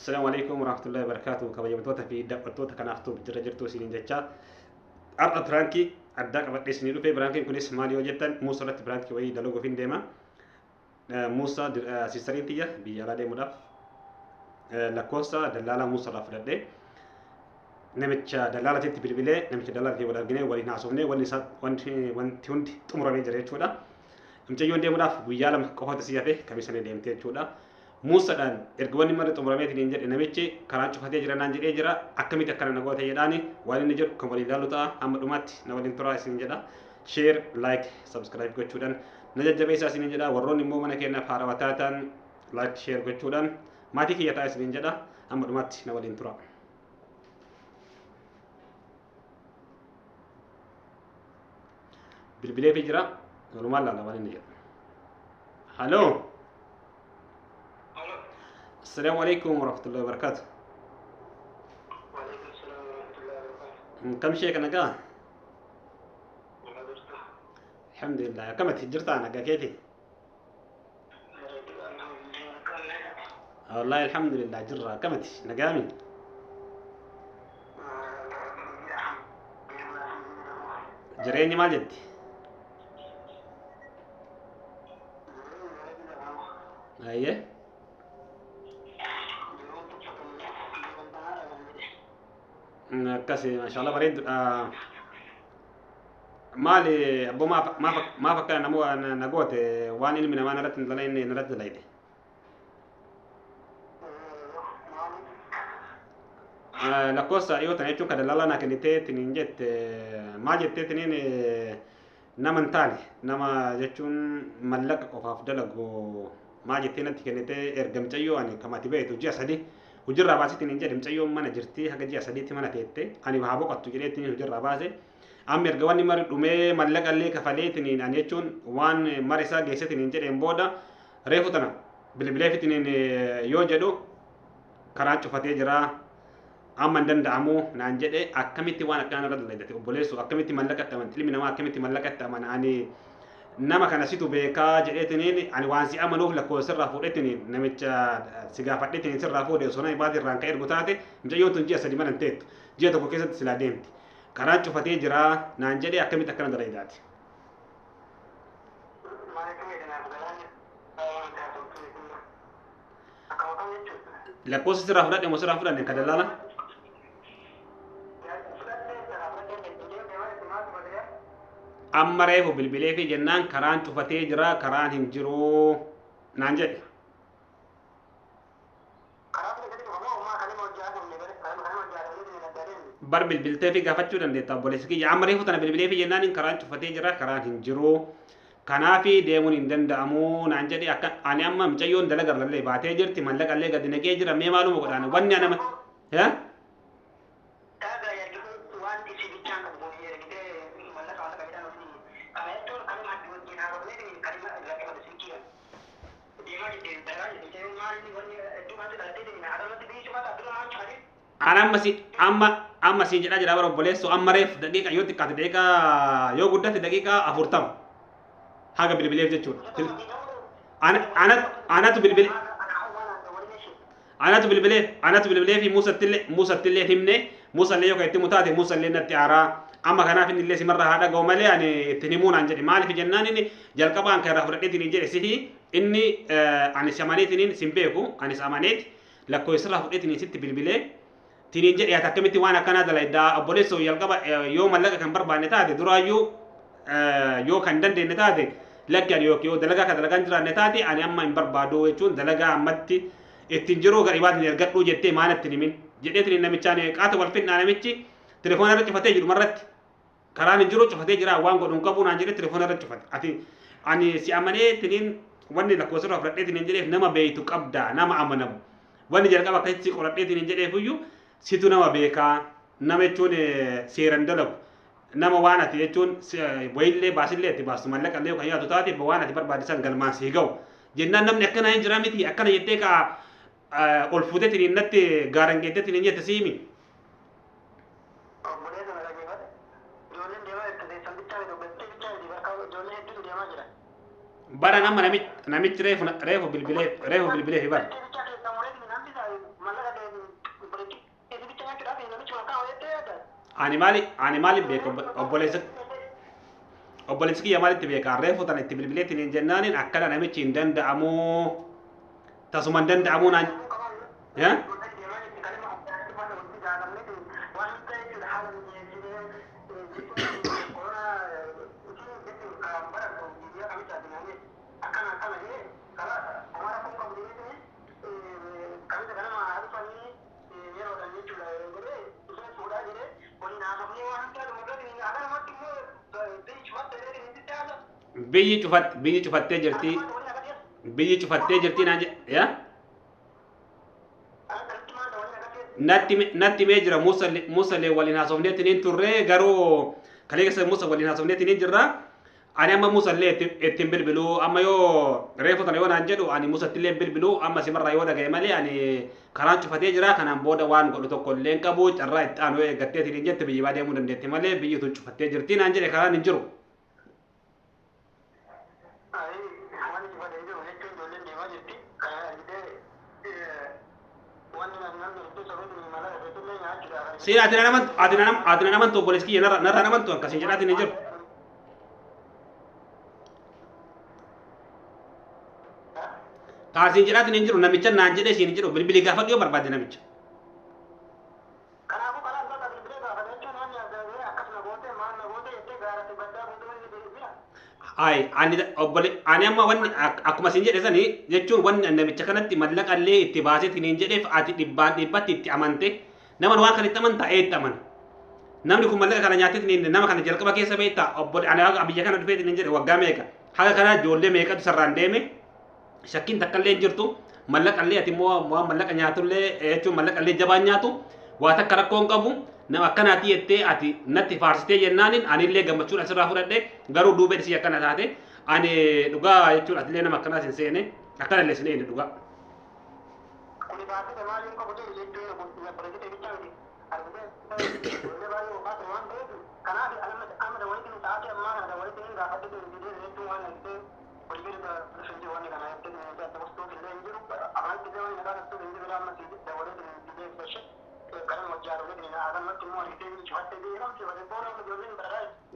Assalaamu alaikum warahmatullahi wabarakatuh. Kabajamtoota fi daawwattoota kanaaf tuuf jira jirtu isiniin jecha. Har'a piraankii addaa qabadhee isinii dhufe. Piraankiin kunis maal yoo jettan Muusaa irratti piraankii wayii dalaguuf hin deema. Muusaa siistariin tiyya biyya alaa deemuudhaaf lakkoofsa dallaalaa Muusaa irraa fudhadhee namicha dallaalatitti bilbilee namicha dallaalatti wal arginee waliin haasofnee wanti hundi xumuramee jira jechuudha. Mucayyoon deemuudhaaf guyyaa 2 qofatu si hafe kamisanii deemte jechuudha. Muusaadhaan erga wanni marri xumurameetiin hin jedhe namichi karaan cufatee jira naan jedhee jira akkamitti akkana na goote jedhaani waan inni jedhu kan waliin ilaallu ta'a hamma dhumaatti na waliin turaa isin jedha. Share, like, subscribe gochuudhaan na jajjabeessaa isin jedha. Warroonni immoo mana keenyaaf haarawaa taatan like, share gochuudhaan maatii kiyya ta'a isin jedha hamma dhumaatti na waliin turaa. Bilbileefi jira walumaan laala waan inni jedhu. Haloo. Assalaamu alaikum warahmatullahi wabarakatuh. Waalaikum salaam warahmatullahi wabarakatuh. Kam ishee kana gaa? Nagaa jirtu. Alhamdulillah. Akkamatti jirtaa nagaa keeti? Bareedu alhamdulillah. Akkam Wallahi alhamdulillah jirra akkamatti nagaami? Jireenyi maal jetti? Ayyee. Akkasi maashaallah bareeddudha. Maali abboo maaf akkana namoo na goote waan ilmi namaa narratti hin dalagne narratti dalayde? Lakkoofsa dhiyoo tana jechuun kan dallaalaa naa kennitee tiniin jette maal jettee tiniin nama hin taane nama jechuun mallaqa qofaaf dalagu maal jettee natti kennitee erga mucayyoo ani kam ati beektu ji'a 3 hojiirraa baasee tiniin jedhe mucayyoon mana jirti haga ji'a 3tti mana teette ani haa boqottu jedhee tiniin hojiirraa baase amma erga wanni mari dhumee mallaqa illee kafalee tiniin ani jechuun waan mara isaa geesse tiniin jedheen booda reefu tana bilbilee tiniin yoo jedhu karaan cufatee jira amma hin danda'amu naan jedhe akkamitti waan akkanaa irra dalaydate obboleessu akkamitti mallaqa itti amanti ilmi namaa akkamitti mallaqa itti amana ani nama kana situ beekaa jedheetiniin ani waan si amanuuf lakkoofsa sirraa fuudheetiniin namicha si gaafadheetiniin sirraa fuudhe osoo nama baate irraan ka ergu taate mucayyoon tun ji'a 3 mana hin teettu ji'a 1 keessatti silaa deemti karaan cufatee jira naan jedhe akkamitti akkana dalaydaati. Lakkoofsa sirraa fudhadhe moo sirraa fudhanne ka dallaala? Amma reefu bilbilee fi jennaan karaan cufatee jira karaan hin jiru naan jedhe. Bar bilbiltee fi gaafachuu dandeetta obboleessi kiyya amma reefu tana bilbilee fi jennaan karaan cufatee jira karaan hin jiru. Kanaafi deemuun hin danda'amu naan jedhe akka ani amma mucayyoon dalaga irrallee baatee jirti mallaqa illee gadi naqee jira mee maaluma godhaan wanni ana Ana amma si amma amma siin jedhaa jira bara obboleessu amma reef daqiiqa yoo xiqqaate daqiiqa yoo guddate daqiiqa 40 haga bilbileef jechuudha. Anatu bilbile anatu bilbilee anatu bilbilee fi Muusattillee himne Muusallee yoo kan itti mutaate Muusallee natti aaraa amma kanaaf inni illee simarra haa dhaga'u malee ani ittiin himuu naan jedhe maaliif jennaan inni jalqabaan kan irraa fudhadheetiin jedhe sihi inni ani si amaneetiniin sin beeku ani si amaneeti lakkoofsirraa fudheetiin sitti bilbilee tiniin jedhe ati akkamitti waan akkanaa dalaydaa obboleessoo jalqaba yoo mallaqa kan barbaanne taate duraayyuu yoo kan dandeenye taate lakki ani yoo dalagaa kan dalagaa hin jiraanne taate ani amma hin barbaadu jechuun dalagaa ammatti ittiin jiru garibaatiin ergadhuu jettee maal ittiin himin jedheetiin namichaan qaata wal finnaa namichi telefoona irra cufatee jiru marratti karaan hin jiru cufatee jira waan godhu hin qabu naan jedhee telefoona irra cufate ati ani si amanee tiniin wanni lakkoofsa irraa fudhadhee tiniin jedheef nama beeytu qabda nama amanamu wanni jalqaba akkasitti qoradhee tiniin jedheef iyyuu situ nama beekaa nama jechuun seeran dalagu nama waan ati jechuun wayillee baasillee itti baastu mallaqa illee kan yaadu taate waan ati barbaadisan galmaan sii ga'u jennaan namni akkana hin jira miti akkana jettee ka ol fuutee tiniin natti gaaran geettee tiniin jette siimi. Bara nama namichi reefu bilbilee fi bara. Ani maali beeka obboleessa obboleessi kiyya maalitti beeka reefu tana itti bilbileetiin hin jennaaniin akkana namichi hin danda'amu tasuma hin danda'amu naan yaa biyyi cufattee jirti biyyi cufattee jirti naan jedhe yaa natti mee jira Musallee waliin haasofneetiin hin turre garuu kalee keessa Musa waliin haasofneetiin hin jirra. Ani amma Musallee ittiin bilbilu amma yoo reefu tana yoo naan jedhu ani Musattillee hin bilbilu amma simarraa yoo dhagaye malee ani karaan cufatee jira kanaan booda waan godhu tokko illee hin qabu carraa itti aanu yoo eeggatteetiin hin jette biyyi baa deemuu dandeetti malee biyyi tun cufattee jirti naan jedhe karaan hin jiru. Si ati na amantu ati na amantu obboleessi kiyya narra amantu akkasiin jedhaatiin hin jiru. Kaasiin jedhaatiin hin jiru namicha naan jedhee siin hin jiru bilbilii gaafadhu yoo barbaade namicha. Ay ani obbole ani amma wanni akkuma siin jedhe sanii jechuun wanni namicha kanatti mallaqa illee itti baaseetiin hin jedheef ati dhibbaan dhibbatti itti amante nama waan kana itti amantaa ee itti amana. Namni kun mallaqa kana nyaateetiin nama kana jalqaba keessa beektaa obbole ani haga biyya kana dhufeetiin hin jedhe waggaa meeqa haga kana ijoollee meeqatu sarraan deeme shakkiin takka illee hin jirtu mallaqa illee ati immoo waan mallaqa nyaatullee jechuun mallaqa illee jabaan nyaatu waa takka rakkoo hin qabu nama akkanaati jettee ati natti faarsitee jennaaniin anillee gammachuun asirraa fudhadhe garuu duubeen isii akkana taate ani dhugaa jechuun atillee nama akkanaas hin seene akkana illee sin eene dhugaa.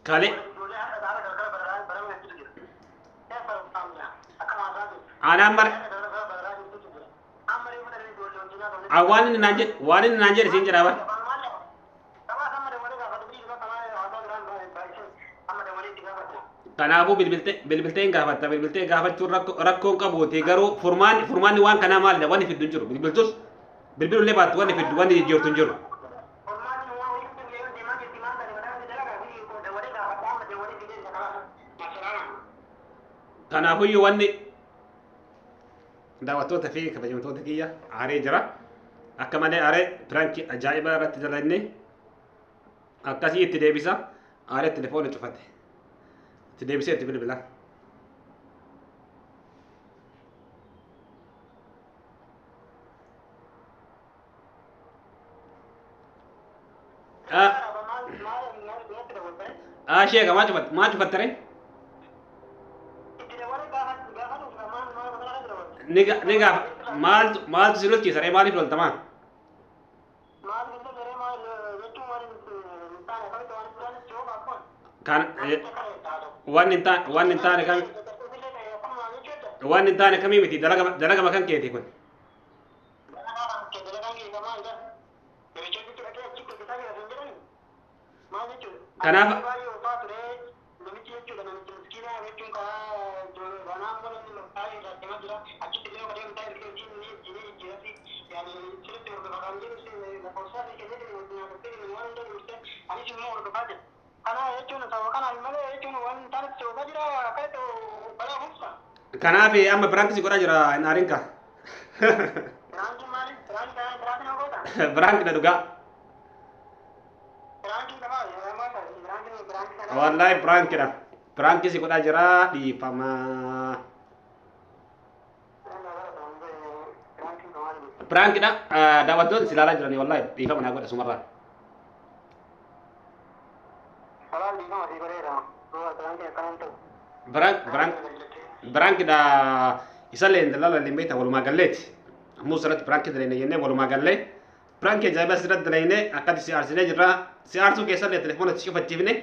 Kale anaan mar waan inni naan jedhe waan inni naan jedhe siin jedhaa bar. Kanaafuu bilbiltee hin gaafatta bilbiltee gaafachuun rakkoon qabuuti garuu furmaanni waan kanaa maalidha wanni fiddu hin jiru bilbiltus bilbilullee baattu wanni fiddu wanni jijjiirtu hin jiru. Kanaafuyyuu wanni daawwattoota fi kabajamtoota kiyya aaree jira. Akka malee aaree piraankii ajaa'ibaa irratti dalannee akkasii itti deebisa aaree telefoona cufate. Itti deebisee itti bilbila. Sheeka maa cufatte ree? Ni gaafa maaltu si lolchiisa ree maaliif loltamaa? Kan waan hin taane kam waan hin taane kamii miti dalagama kan keeti kun. Kanaaf kanaaf amma biraankii si godhaa jira hin aarin ka. Biraankii na dhugaa. Wallahi biraankiidha. Biraankii si godhaa jira dhiifamaa. Biraankiidha daawwattoonni si ilaalaa jiranii wallahi dhiifama naa godha sumarraa. Biraankiidha isallee hin dalaala illee beektaa walumaa galleeti. Ammoo asirratti biraankii dalagna jennee walumaa gallee Piraankii ajaa'ibaa sirratti dalagne akkati si aarsinee jirra. Si aarsuu keessallee telefoona si cufachiifne.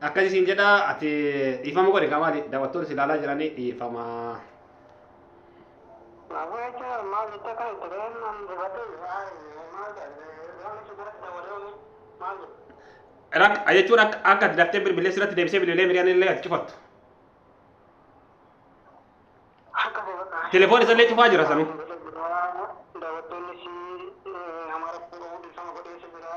Akkasi siin jedha ati dhiifama godhi kaa maali daawwattoonni si ilaalaa jiranii dhiifama. Maal jettee kan itti ga'een dibadde maal maal Rak jechuun akka akka ati daftee bilbilee sirratti deebisee bilbilee miriyaan illee ati cufattu. Telefoon isallee cufaa jira sanuu. Daawwattoonni si Amaara dhiifama godheessa jira.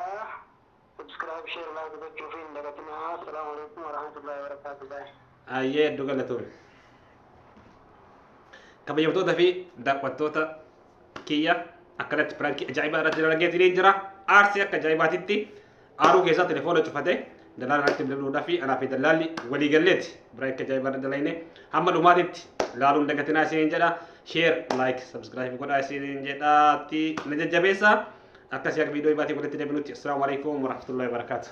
Subscribe, share, like gochuu fi hin dagatinaa. Assalaamu alaikum warahmatullahi wabarakatuh. Ayyee hedduu galatoome. Kabajamtoota fi daawwattoota kiyya akkanatti piraankii ajaa'ibaa irratti dalageetiin jira. Aarsii akka ajaa'ibaatitti aaruu keessaa telefoona cufate dalaala irratti bilbiluudhaa fi anaa fi dalaalli walii galleeti. Piraankii ajaa'ibaa irra dalagne hamma dhumaatitti ilaaluun dagatinaa isiniin jedha. Share, like, subscribe godhaa isiniin jedhaatti na jajjabeessa. Akkasii akka viidiyoo baatii walitti deebinutti. Assalaamu alaikum warahmatullahi wabarakatuh.